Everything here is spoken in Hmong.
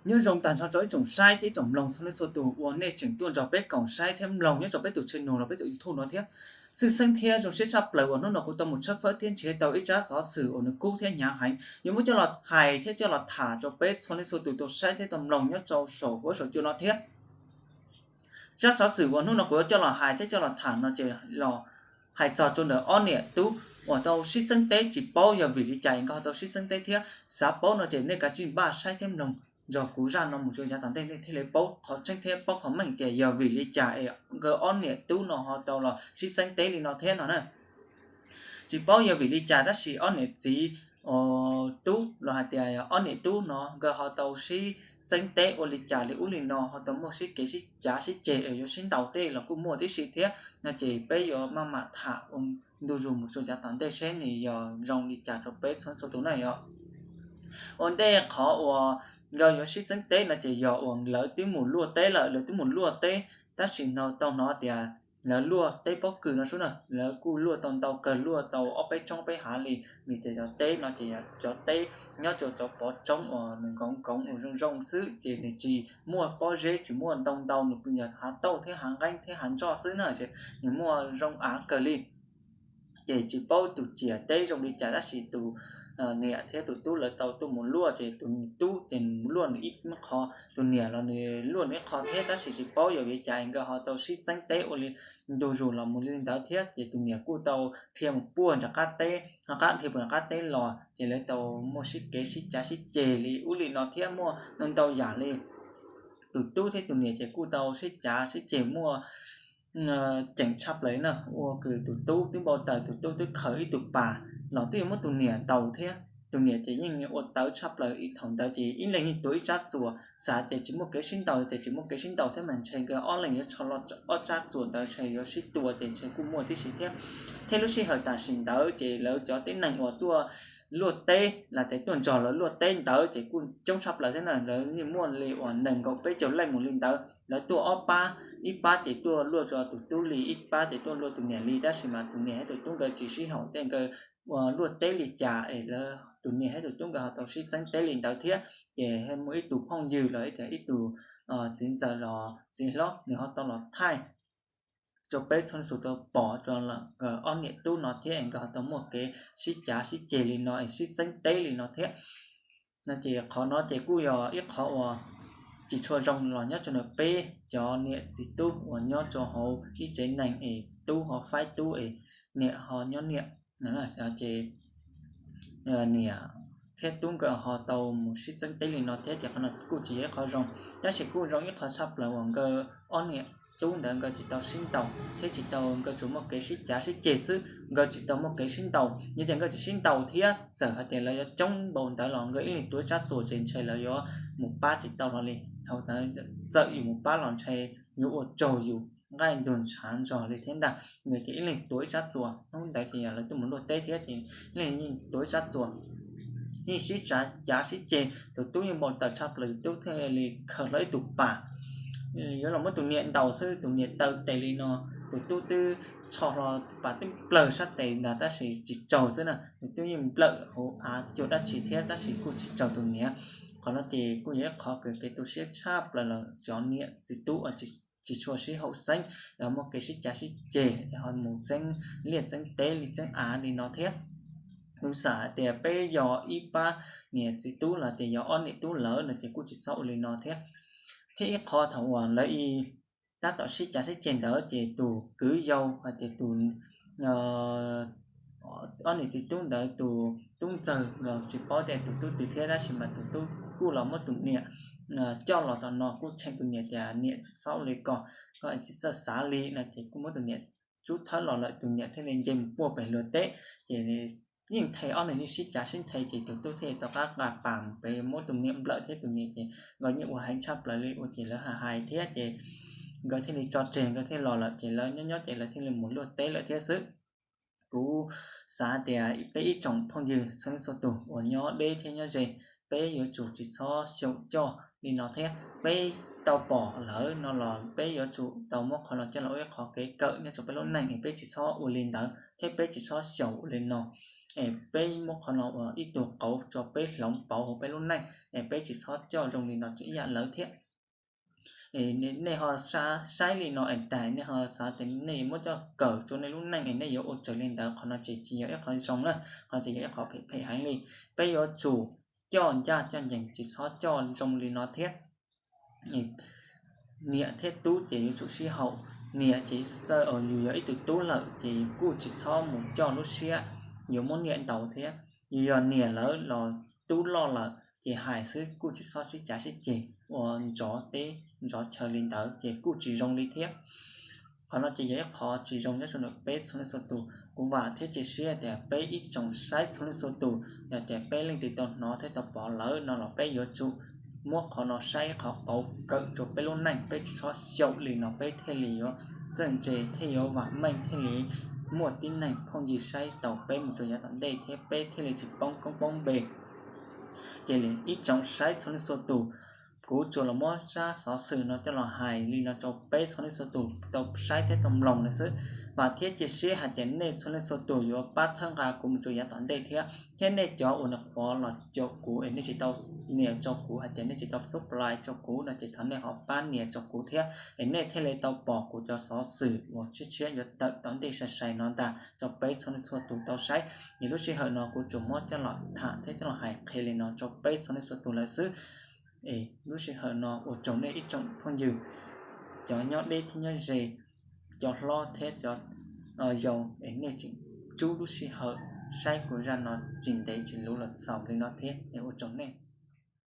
Nyob zoo tag nrho rau ib tsoom saib thiab ib tsoom mloog txhua leej txhua tus uas nej tseem tuaj nrog peb koom saib thiab mloog nyob rau peb tus channel los peb tus YouTube no thiab. Tshwj xeeb thiab zoo siab tshaj plaws uas hnub no kuv tau mus tshawb fawb thiab nrhiav tau ib tsab xov xwm uas nws kub thiab hnyav heev yuav muab coj los hais thiab coj los tham rau peb txhua leej txhua tus tau saib thiab tau mloog nyob rau saum huab saum cua no thiab. Tsab xov xwm uas hnub no kuv yuav coj los hais thiab coj los tham no ces los hais txog rau ntawm ob niam tub uas tau sib txeeb teb, tsis paub yog vim li cas nkawd ho tau sib txeeb teb thiab. Xav paub no ces nej kav tsij npaj saib thiab mloog nrog kuv zaj no mus rau yav tom ntej nej thiaj li paub qhov tseeb thiab paub qhov meej tias yog vim li cas es nkawd ob niam tub no ho tau los sib txeeb teb li no thiab no na. Tsis paub yog vim li cas tab sis ob niam txiv tub los hais tias ob niam tub no nkawd ho tau sib txeeb teb ua li cas li ub li no, ho tau muaj sib kev sib cav sib ceg es yuav sib ntaus tej los kuj muaj tib si thiab no ces peb yuav maj mam tham ua ntu zus mus rau yav tom ntej seb nws yog zoo li cas rau peb txhua txhua tus na yom. Ua ntej qhov uas nkawd yuav sib txeeb teb no ces yog uas lawv twb mus luaj teb lawm, lawv twb mus luaj teb tab sis no tau hnov tias lawv luaj teb pob kws no xwb na, lawv kuj luaj tau ntau kawg, luaj tau ob peb tsob peb hav li, vim tias cov teb no ces cov teb nyob rau cov pov tsoob uas nws nkoov nkoov uas zoo zoo xwb ces nws tsis muaj pob zeb tsis muaj ntoo ntau, nws yog hav tauj thiab hav nqeeb thiab hav ntsoj xwb na, nws muaj zoo av kawg li. Ces tsis paub tus ciam teb zoo li cas tab sis tus niam thiab tus tub lawv tau tuaj mus luaj ces tus tub ces mus luaj nws ib qho, tus niam los nws luaj nws ib qho thiab tab sis tsis paub yog vim li cas nkawd ho tau sib txeeb teb ua li ntu zus los mus li ntawd thiab ces tus niam kuj tau dhia mus puag nram qab teb, qab dhia puag nram qab teb los ces lawv tau muaj sib kev sib cav sib ceg li ub li no thiab muaj ntau ntau yam li. Tus tub thiab tus niam ces kuj tau sib cav sib ceg muaj ceem tshaj plaws na, ua kws tus tub twb npau taws, tus tub twb khaws ib tug pas los twb yuav muab tus niam ntaus thiab. Tus niam ces yeej ua tawv tshaj plaws, thaum ntawd ces ib leeg yeej tuav ib tsab txuas, xav tias tsis muaj kev sib ntaus ces tsis muaj kev sib ntaus thiab mas ntshe nkawd ob leeg yuav tsho lo ob tsab txuas ntawd ntshe yuav sib tua ces ntshe kuj muaj tib si thiab. Thiab lub sij hawm tam sim ntawd ces lawv cov tib neeg uas tuaj luaj teb los tias tuaj nrog lawv luaj teb ntawd ces kuj coob tshaj plaws thiab na, lawv yeej muaj li uas nees nkaum peb caug leej mus li ntawd. Lawv tuaj ob pab, ib pab ces tuaj luaj rau tus tub li, ib pab ces tuaj luaj tus niam li, tab sis mas tus niam thiab tus tub nkawd tsis sib haum tias nkawd ua luaj teb li cas es lawv tus niam thiab tus tub nkawd ho tau sib txeeb teb li ntawd thiab. Ces muaj ib tug phooj ywg los ib tug txiv ntxawm los txiv hlob nws ho tau los thaij rau peb txhua leej txhua tus tau pom rau nkawd ob niam tub no thiab nkawd ho tau muaj kev sib cav sib ceg li no es sib txeeb teb li no thiab. No ces qhov no ces kuj yog ib qhov uas tsis tshua zoo los nyob rau ntawm peb cov niam txiv tub uas nyob rau hauv ib tsev neeg es tub ho faib tub es niam ho nyob niam. Ces niam thiab tub nkawd ho tau mus sib txeeb teb li no thiab ces qhov no kuj tsis yog ib qhov zoo, tab sis kuj zoo ib qhov tshaj plaws uas nkawd ob niam tub ntawd nkawd tsis tau sib ntaus thiab tsis tau, nkawd tsuas muaj kev sib cav sib ceg xwb, nkawd tsis tau muaj kev sib ntaus. Yog tias nkawd tsis sib ntaus thiab txawm hais tias lawv yuav coob npaum ntawd los nkawd ib leeg tuav tsab txuas ces ntshe lawv yuav mus pab tsis tau hlo li. Thaum ntawd txawm yus mus pab los ntshe yuav ua raug yus nqaij ntug ntshav nrog li thiab ntag. Nws ces ib leeg tuav ib tsab txuas, hnub ntawd ces yog lawv tuaj mus luaj teb thiab ces ib leeg yeej tuav ib tsab txuas, yeej sib cav sib ceg. Tus tub yeej npau taws tshaj plaws, tus tub thiaj li khaws hlo ib tug pas yuav los muab tus niam ntaus xwb, tus niam taw tes li no, tus tub twb tsho hlo, pas twb plawg sab tes ntag tab sis tsis tsaug xwb na, tus tub yeej nplawm hauv av cuag dab tsi thiab tab sis kuj tsis tsaug tus niam. Qhov no ces kuj yog ib qhov kev tu siab tshaj plaws los cov niam txiv tub tsis tshua sib haum xeeb, los muaj kev sib cav sib ceg ho mus txeeb liaj txeeb teb li txeeb av li no thiab. Kuv xav hais tias peb yog ib pab niam txiv tub los tias yog ob niam tub lawm no ces kuj tsis txhob ua li no thiab. Thiab ib qho thaum uas lawv ib tab tom sib cav sib ceg ntawd ces tus kwv yau hais tias tus ob niam txiv tub ntawd tus tub ntxawg los tsis paub tias tus tub twg thiab tab sis mas tus tub kuj los muab tus niam coj los tom no kuj cheem tus niam tias niam tsis txhob ua li ko, koj tsis txawj xav li no ces kuj muab tus niam rub thawb los lawm, tus niam thiaj li nce mus puag pem luag teb. Ces yeej nthe, ob neeg yeej sib cav sib nthe ces tus tub thiaj li tau qab nqa pas mus pem muab tus niam nplawm thiab tus niam ces nkawd yeej ua heev tshaj plaws li ua ces lawv hais hais thiab ces nkawd thiaj li tso tseg, nkawd thiaj los lawm ces lawv nyob nyob ces lawv thiaj li mus luaj teb lawm thiab xwb. Kuv xav tias peb ib tsoom phooj ywg txhua leej txhua tus uas nyob deb thiab nyob ze, peb yuav tsum tsis txhob xyaum coj li no thiab. Peb tau pom lawm no los peb yuav tsum tau muab qhov no coj los ua ib qhov kev kawm nyob rau peb lub neej es peb tsis txhob ua li ntawd thiab peb tsis txhob xyaum ua li no. Es peb muab qhov no ua ib tug qauv rau peb hloov pauv hauv peb lub neej, es peb tsis txhob coj zoo li no rau ib yam lawv thiab. Nej ho saib li no es tas nej ho xav tias nej muab coj kawm rau nej lub neej es nej yuav ua raws li ntawd, qhov no ces tsis yog ib qho zoo na, qhov ces yog ib qho phem phem heev li. Peb yuav tsum coj ncaj coj ncees, tsis txhob coj zoo li no thiab. Niam thiab tub ces yuav tsum sib haum. Niam ces yuav tsum txawj, yus yog ib tug tub lawm ces kuj tsis txhob mus coj lub siab yuav muab niam ntaus thiab. Yus yog niam lawm los tub loj lawm ces hais xwb, kuj tsis txhob sib cav sib ceg ua ntxov teb ntxov chaw li ntawd ces kuj tsis zoo li thiab. Qhov no ces yog ib qho tsis zoo nyob rau ntawm peb txhua leej txhua tus. Kuv vam thiab cia siab tias peb ib tsoom saib txhua leej txhua tus, yog tias peb leej twg tau hnov thiab tau pom lawm no los peb yuav tsum muab qhov no saib ib qho pauv kawm rau peb lub neej, peb tsis txhob xyaum li no peb thiaj li yuav txawj ntse thiaj yuav vam meej thiaj li muaj tib neeg phooj ywg saib tau peb mus rau yav tom ntej thiab peb thiaj li tsis poob koob poob npe. Ces li ib tsoom saib txhua leej txhua tus, kuv tsuas los muab zaj xov xwm no coj los hais li no rau peb txhua leej txhua tus tau saib thiab tau mloog lawm xwb. Vam thiab cia siab hais tias nej txhua leej txhua tus yuav pab txhawb nqa kuv mus rau yav tom ntej thiab, thiab nej cov uas nws qhuav los caum kuv es nej tsis tau nias rau kuv hais tias nej tsis tau subscribe rau kuv no ces thov nej ho pab nias rau kuv thiab es nej thiaj li tau pom kuv cov xov xwm uas tshiab tshiab yuav tawm tom ntej sai sai no ntag rau peb txhua leej txhua tus tau saib. Es lub sij hawm no kuv tsuas muab coj los tham thiab coj los hais qhia li no rau peb txhua leej txhua tus lawm xwb. Es lub sij hawm no ua tsaug nej ib tsoom phooj ywg, cov nyob deb thiab nyob ze, cov hlob thiab cov yau, es nej tseem tsub lub sij hawm saib kuv zaj no tsis ntev tsis luv los xaus li no thiab es ua tsaug nej.